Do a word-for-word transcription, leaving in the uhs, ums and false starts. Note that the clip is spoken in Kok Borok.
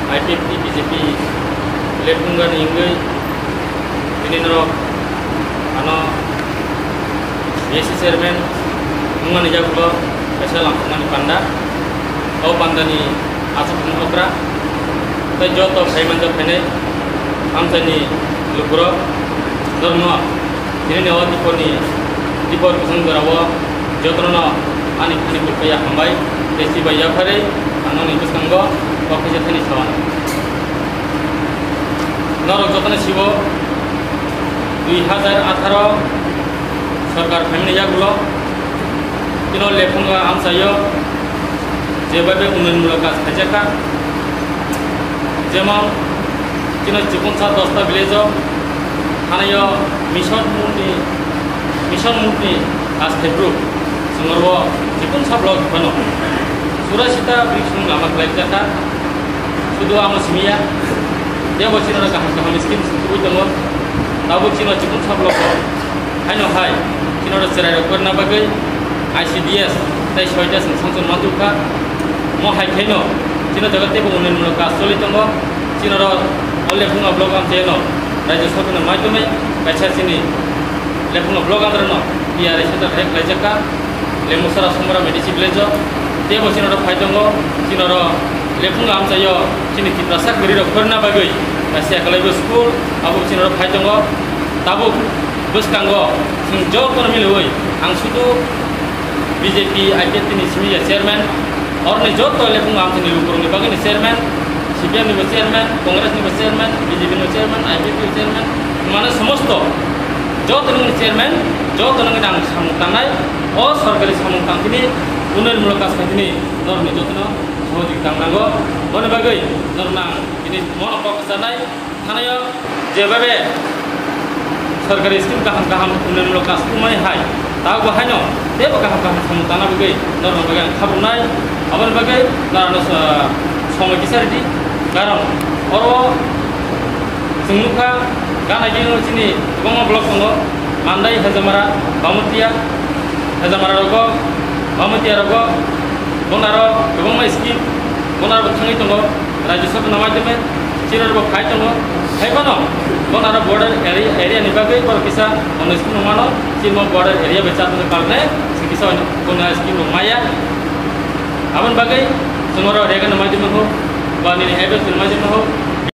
I P F T B J P lephunga ni wngwi tini norok ano B S C chairman wngmani yagulo kaisa langkukmani panda. O pandani aswk wng okra tei joto phai manjak phainai amchaini lukurok norokno tini ni o diporni dipor kusung jorao jotono ani khani buphaya hambai tei chibai yapharwi ang nokni bwskango o kaisa thani sawan. Norok jotono sibo dui hazar atharo sorkar phaimani yagulo tino lephunga amchaio jebabe unnayon mulok kaj khaijakha, jemon tino chikonsa dosta village o hanayo mission mutni mission mutni kaj khaibru swngrwo chikonsa block phano surasita bridge lama khlaijak kha. Sudu amo simiya, tebo chino kaham kaham scheme tubui tongo. Tabuk chino chikonsa block o haino hai chino cherai rok korna bagwi I C D S tei soita sing sanction mantu kha. Mo hai khaino chino jaga tebo unnayon mulok kaj choli tongo. Chino ro o lephunga block amchaino rajya sorkarni maidhyome kaisa chini lephunga block amchaino T R S rek laijak kha. Lemusara Somora Medici village o tebo chino ro phai tongo, chino ro lephunga amchaio chini Tiprasa kwrwi rok phorna bagwi kaisa ekalaibo school abo chino ro phai tongo. Tabuk bwskango chwng jotono miliwi ang sudu B J P I P F T ni simi ya chairman, oroni joto lephunga amchaini lukurokni bagwini chairman, C P M ni bo chairman, Congress ni bo chairman, B J P ni bo chairman, I P F T ni bo chairman, mane somosto joto nungni chairman, joto nungni ang samung tangnai, o sorkari samung tangtini, unnayon mulok kaj khaitini, norokni jotono sohojogita nango. Boni bagwi norokno ang tini mono kok sanai, thanayo jebabe sorkari scheme kaham kaham unnayon mulok kaj tumani hai, tabuk haino tebo kaham kaham samung tangna bagwi norokno bagwi ang khabuknai. Aboni bagwi norokno, ah, somoi kisa ridi, karon oro chwng nukha gana gini chini kwbangma block tongo, Mandai, Hejamara, Bamutia, Hejamara rogo, Bamutia rogo, bonaro kwbangma scheme, bonaro bo thangwi tongo, rajya sorkar no maidhyome chini bo phai tongo, hai phano bonaro border area, area ni bagwi borok kisa ono scheme mano, chini border area bai chatoni karne si kisa ono scheme maya, aboni bagwi chwng oro rega no maidhyome ho, ba nini habits no maidhyome ho,